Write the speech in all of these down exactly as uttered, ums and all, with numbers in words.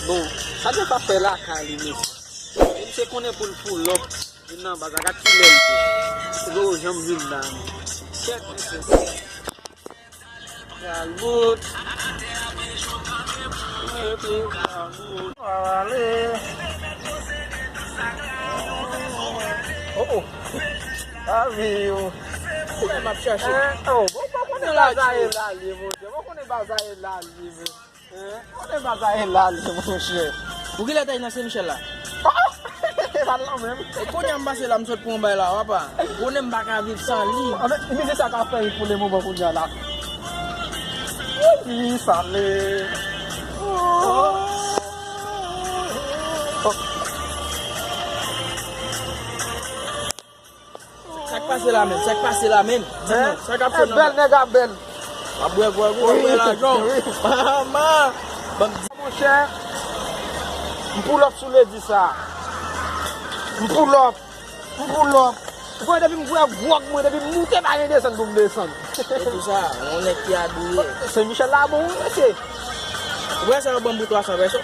Bon, sa te pa fè lakay li, mesye. E misye konnen pou l pull up. Vin nan baz la, gad kilè l ye. Yo, janm vin la, non. Kèt, mesye. Pral bout. Epi pral bout. Ale. Oh, oh. Lavi, yo. Kilè m ap chache? Eh, oh, bon, bon, konnen baz la ye la, li, monchè. Bon, konnen baz la ye la, li, men. Hein? Kote bagay la li, monchè? Ou genlè t al nan Sen Michèl la? Pral la menm. E kounye a m pase la, m sot pran yon bay la, w apa. Konnen m pa ka viv san li. Anben, mizik sa ka fè pou le moman kounye a la. Wi, sale. Oh. Sa k pase la menm? Sa k pase la menm? Di nou, sa k ap fèt nan bèl nèg a bèl. W ap bwè vòlò, w ap bwè lajan. Mama! Ban m di. Monchè, m pull up sou ledi sa. M pull up. M pull up. Ou konnen depi m bwè gwòg mwen, depi m moute pa gen desann pou m desann. E pou sa, yon nèg ki adouye. Sen Michèl la bon, wi, mesye. Ou wè sa yo ban m pou twa san pèso?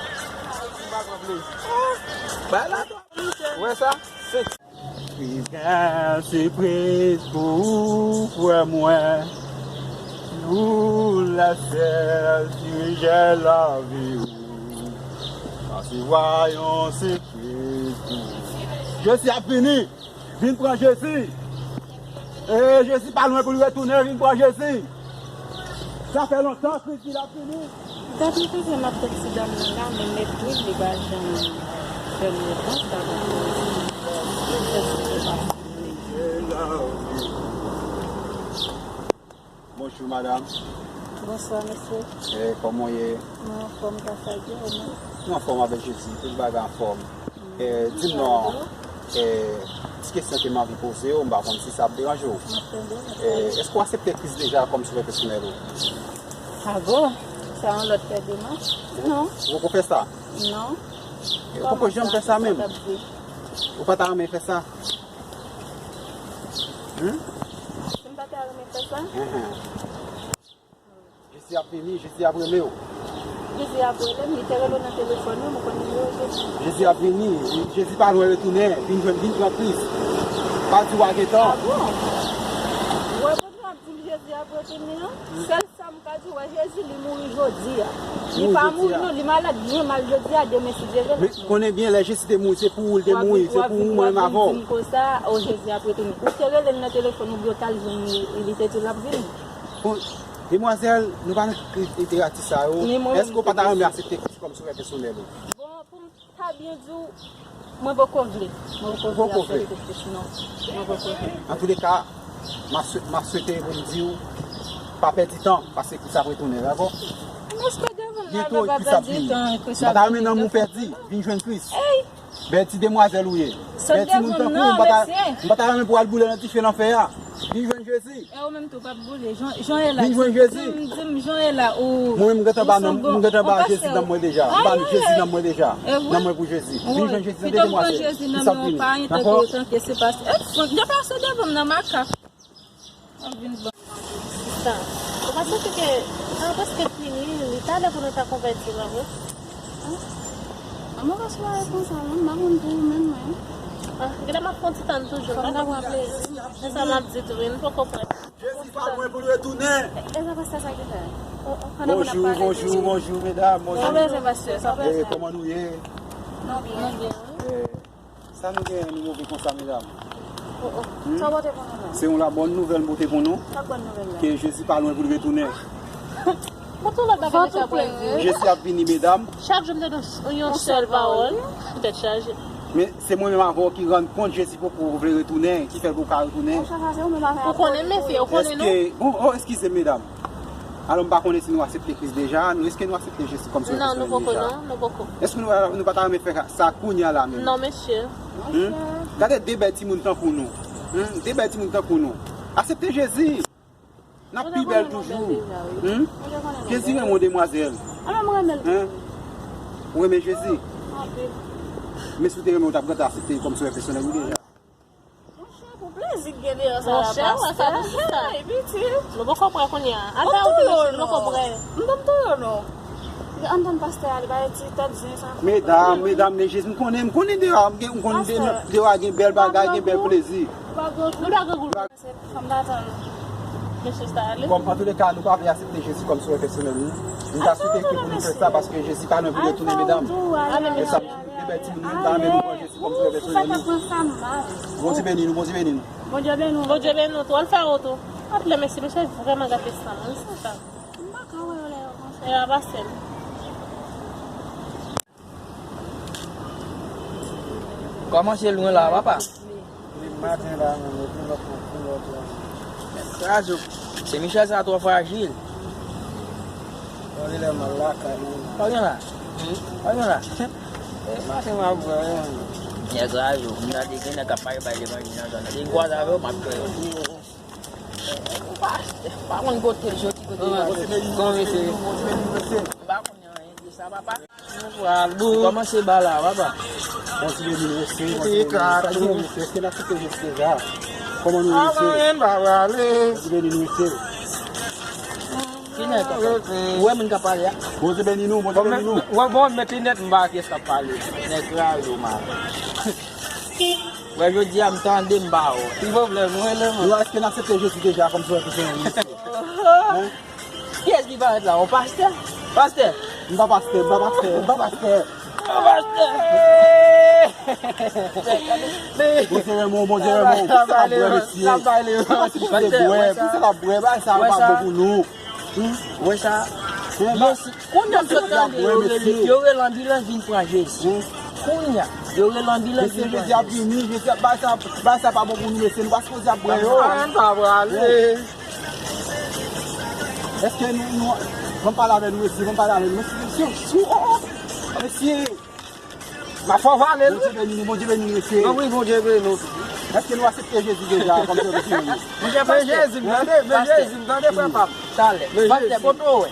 Bay la, twa san. Ou wè sa? Se Prive sipriz pou ou, frè mwen. Si ou lèse dirije lavi ou, resevwa yon sipriz pou ou. Jezi ap vini. Vin pran Jezi. E Jezi pa lwen pou l retounen. Vin pran Jezi. Sa fè lontan Kris di l ap vini. Gad yon koze m ap tann ti dam nan la, men mèt wi, li pa janm fè m repons, pa janm fè m repons. Li fè m repons. Bonjou, madanm. Bonswa, mesye. E, kòman w ye? Mwen anfòm, gras a Dye, ou menm? Mwen anfòm avèk Jezi, tout bagay anfòm. E, di m non, e, ti kesyon ke m anvi poze w, m pa konn si sa ap deranje w. M ap tande w, m ap tande w. E, èske w aksepte Kris deja kòm sovè pèsonèl ou? A bon? Sa yon lòt pè demach? Non. Ou poko fè sa? Non. E, ou poko janm fè sa menm? Ou pa ta renmen fè sa? Hmm? Si m pa ta renmen fè sa? Mhm. Jezi ap vini, Jezi ap rele w. Jezi ap rele m, li te rele w nan telefòn ou, mwen konn nimewo Jezi. Jezi ap vini, Jezi pa lwen retounen, vin jwenn, vin pran Kris. Pa di w a gen tan. A bon? Ou wè Bondye ap di m Jezi ap retounen an? Sèl sa m ka di w, wè Jezi, li mouri jodi a. Li pa mouri non, li malad byen mal jodi a, demen si Dye vle l ap mouri. Men konnen byen lè Jezi te mouri, se pou ou l te mouri, se pou ou mwen menm avè w. W ap vin di m konsa, o Jezi ap retounen. Ou te rele l nan telefòn oubyen w t al jwenn li, li te di l ap vini. Bon, demwazèl, nou pa nan literati sa yo. Èske w pa ta renmen aksepte Kris kòm sovè pèsonèl ou? Bon, pou m ta byen di w, mwen poko vle. Mwen poko vle aksepte Kris, non. Mwen poko vle. Antouleka, m ap swe-, m ap swete pou m di w, pa pèdi tan, paske Kris ap retounen, dakò? M espere devan m nan, pa pèdi tan, Kris ap vini. Byentou, Kris ap vini. M pa ta renmen nanm ou pèdi, vin jwenn Kris. Ey! Bèl ti demwazèl ou ye. Bèl timoun tankou w, m pa ta, m pa ta renmen pou w al boule nan dife lanfè a. Vin jwenn Jezi. E ou menm tou, p ap boule. Jan, jan e la. Vin jwenn Jezi. Di m, di m, jan e la, ou, mwen menm, m gentan ba nanm, m gentan ba Jezi nanm mwen deja. M ba Jezi nanm mwen deja. Nanm mwen pou Jezi. Vin jwenn Jezi nan demwazèl. Pito m pran Jezi nan men w, pa entegrite ke se pase. E, Frank, deplase devan m nan makak. W ap vin ban. Sista, ou pa santi ke tan an prèske fini, li ta lè pou nou ta konvèti, pa vre? An? An, mwen pa sou bagay konsa, non, m pa konn pou ou menm, mwen. Ah, genlè m ap fè yon ti tann toujou, m pa konn. Fò m ta pran plezi. Se sa m ap di tou, wi, m poko prè. Jezi pa lwen pou l retounen. E, e, se pastè sa ki fè. Bonjou, bonjou, bonjou, medam, bonjou. Sa plèzi, pastè, sa plèzi. E, kòman nou ye? Nou byen. Nou byen, wi. E, Sa nou genyen nou move konsa, medam? Oh, oh. Hmm? Sa w pote pou nou la? Se yon la bòn nouvèl m pote pou nou. Sa bòn nouvèl la? Ke Jezi pa lwen pou l retounen. Bon, tout lòt bagay deja pral di. Jezi ap vini, medam. Chak jou m tande yon sèl pawòl, tèt chaje. Men se mwen menm avè w ki rann kont Jezi poko vle retounen, ki fè l poko ka retounen. Ou konnen mesye, ou konnen nou. Èske, bon, oh, eskize m, medam. Alò, m pa konnen si nou aksepte Kris deja. Nou, èske nou aksepte Jezi kòm sovè pèsonèl nou deja? Non, nou poko, non, nou poko. Èske nou, nou pa ta renmen fè sa kounye a la menm? Non, mesye. Hmm? Gade de bèl timoun tankou nou. Hmm? De bèl timoun tankou nou. Aksepte Jezi. N ap pi bèl toujou. Hmm? Jezi renmen w, demwazèl. Alò, mwen renmen l. Hein? Ou renmen Jezi? Anpil. Men si w te renmen, w t ap gentan aksepte l kòm sovè pèsonèl ou deja. Monchè, pou plezi k gen deyò sa la, pastè. Monchè, ou wè sa, nou chita. Hey, pitit. Nou poko prè kounye a. Al fè yon ti machin, nou poko prè. M p ap touye w, non. Ann tann pastè a, li ba yo ti tèt zen sa. Medam, medam, men Jezi, m konnen, m konnen deyò a, m gen, m konnen de-, deyò a gen bèl bagay, gen bèl plezi. Ou pa gen gout? Nou pa gen gout. Se fanm la tann mesye sa ale. Kòm, antouleka, nou pa vle aksepte Jezi kòm sovè pèsonèl nou, m ta swete ke pou nou fè sa, paske Jezi pa lwen pou l retounen, medam. E sa, m gen bèl timoun, m ta renmen nou pran Jezi kòm sovè pèsonèl nou. Bondye beni nou, Bondye beni nou. Bondye beni nou. Bondye beni nou tou. Al fè wout ou. Anpil mèsi, mesye vrèman gate san mil, se sa. M pa ka wè yo lè yo konsa. E a pase l. Kòman se lwen la, papa? Depi maten la, menm, epi lòt, epi lòt la. Kraze w. Se Michel sa twò frajil. Mwen li lè mal lakay, menm. Pa gen la. Pa gen la. E maten m ap bwè, menm. Nèg raje w. M tande gen nèg k ap pale bay levanjil nan zòn nan. Depi m kwaze avè w, m ap fè yo. Ou pa, pa konn kote l soti, kote l pase. Kòman se? M pa konnen anyen de sa, papa. Kòman se ba la, papa? Bondye beni nou, mesye. Bondye beni nou, mesye. Èske n aksepte Jezi deja? Kòman nou ye, mesye? Bondye beni nou, mesye. Ki nèg k ap pale? Ou wè moun k ap pale a? Bondye beni nou, Bondye beni nou. Bon, bon, men ki nèg m pa kiyès k ap pale. Nèg raje w, man. Wè, jodi a m tande m ba w. Silvouplè, mwen rele mwen. Nou, èske n aksepte Jezi deja kòm sovè pèsonèl nou, mesye? Hein? Kiyès ki parèt la? Yon pastè? Pastè? M pa pastè, m pa pastè, m pa pastè. Yon pastè! Bondye renmen w, Bondye renmen w. Poukisa w ap bwè, mesye? Poukisa w ap bwè? Poukisa w ap bwè? Bagay sa yo pa bon pou nou. Ou wè sa? Byen si, kounye a m sot tande yo rele, yo rele anbilans vin pran Jezi. Kounye a, yo rele anbilans vin pran Jezi. Mesye, Jezi ap vini, Jezi ap, bagay sa, bagay sa pa bon pou nou, mesye, nou pa sipoze ap bwè yo. Ann pa prale. Èske nou, nou, ban m pale avè nou, mesye, ban m pale avè nou, mesye, mesye, mesye, oh, oh, mesye. M ap fè w pale, wi. Bondye beni nou, Bondye beni nou, mesye. Wi, Bondye beni nou tou. Èske nou aksepte Jezi deja kòm sovè pèsonèl nou? Monchè, pastè. Jezi m tande, men Jezi m tande, frè pa m. Talè. Pastè, kote w wè?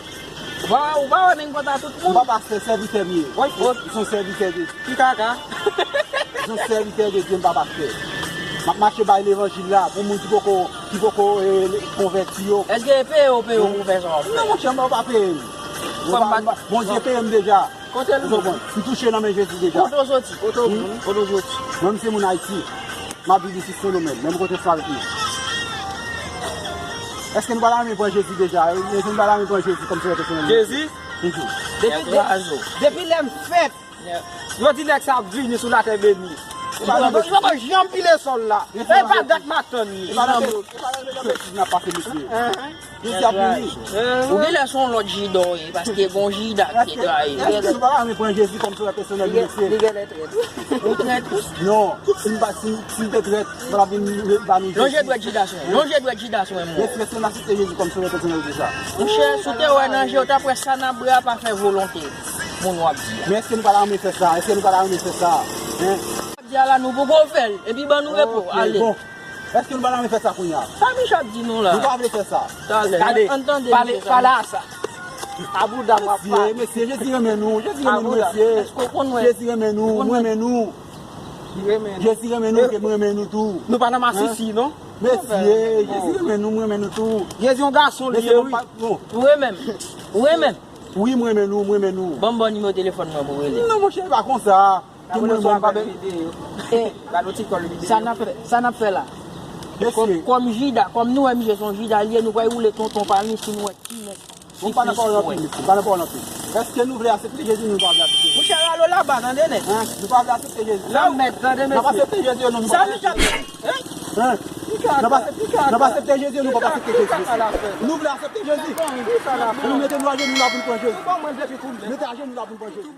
Ou pa, ou pa wè men konta tout moun? M pa pastè, sèvitè m ye. Wi. M se yon sèvitè de Jezi. Ki kaka? M se yon sèvitè de Jezi, m pa pastè. M ap mache bay levanjil la pou moun ki poko, ki poko, eh, konvèti yo. Èske e peye w, peye w pou fè sa w ap fè? Non, monchè, m pa peye m. Bondye peye m deja. Kote l? Ou konprann? M touche nan men Jezi deja. Kote w soti? Kote w, kote w soti? Mwen, m se moun Ayiti. M ap viv isit Sendomeng, menm kote Fal ye. Èske nou pa ta renmen pran Jezi deja? Èske nou pa ta renmen pran Jezi kòm sovè pèsonèl nou? Jezi? Mhm. Depi, de-, depi lè m fèt, yo di nèg sa ap vini sou latè beni. Li poko janm pile sòl la. E pa dat m ap tann li. E pa nan betiz n ap pase, mesye. Jezi ap vini. Ou genlè se yon lòt Jida w ye, paske gon Jida ki te trayi. Èske nou pa ta renmen pran Jezi kòm sovè pèsonèl nou, mesye? Li genlè trèt. Ou trèt tou? Non, si m pa, si, si m te trèt, m pa t ap vin ba nou Jezi. Lonje dwèt Jida sou mwen. Lonje dwèt Jida sou mwen, mon. Mesye, èske nou aksepte Jezi kòm sovè pèsonèl deja? Monchè, si w te wè nan je w, w t ap wè sa nan bra pa fè volonte moun w ap di a. Men èske nou pa ta renmen fè sa? Èske nou pa ta renmen fè sa? Hein? W ap di a la, nou poko fè l. Epi ban nou repo, ale. Bon. Èske nou pa ta renmen fè sa kounye a? Sa Michel ap di nou la? Nou pa vle fè sa. Talè. Gade, ann tande pale, pale a sa. A bouda m w ap pale. Mesye, mesye, Jezi renmen nou. Jezi renmen nou, mesye. Èske w konn wè? Jezi renmen nou, m renmen nou. Li renmen nou. Jezi renmen nou, ke m renmen nou tou. Nou pa nan masisi, non? Mesye, Jezi renmen nou, m renmen nou tou. Jezi yon gason li ye, wi. Ou renmen m? Ou renmen m? Wi, m renmen nou, m renmen nou. Ban m ba w nimewo telefòn mwen pou w rele. Non, monchè, e pa konsa. Ki mwen menm pa bè. Sa n ap fè, sa n ap fè la? Kòm, kòm Jida, kòm nou wè misye se yon Jida li ye, nou pral woule tonton pa l, nou si nou wè ki nèg ki plis fò. Bon, pa nan pawòl anpil, mesye, pa nan pawòl anpil. Èske nou vle aksepte Jezi, nou pa vle aksepte Jezi? Monchè, rale w laba, tande nèg. Hein? Nou pa vle aksepte Jezi. Lanmèd, tande mesye. N ap aksepte Jezi, nou pa vle aksepte Jezi. Hein? N ap aksepte, n ap aksepte Jezi, nou pa vle aksepte Jezi. Nou vle aksepte Jezi. Nou mete nou ajenou la pou n pran Jezi. Mete ajenou la pou n pran Jezi.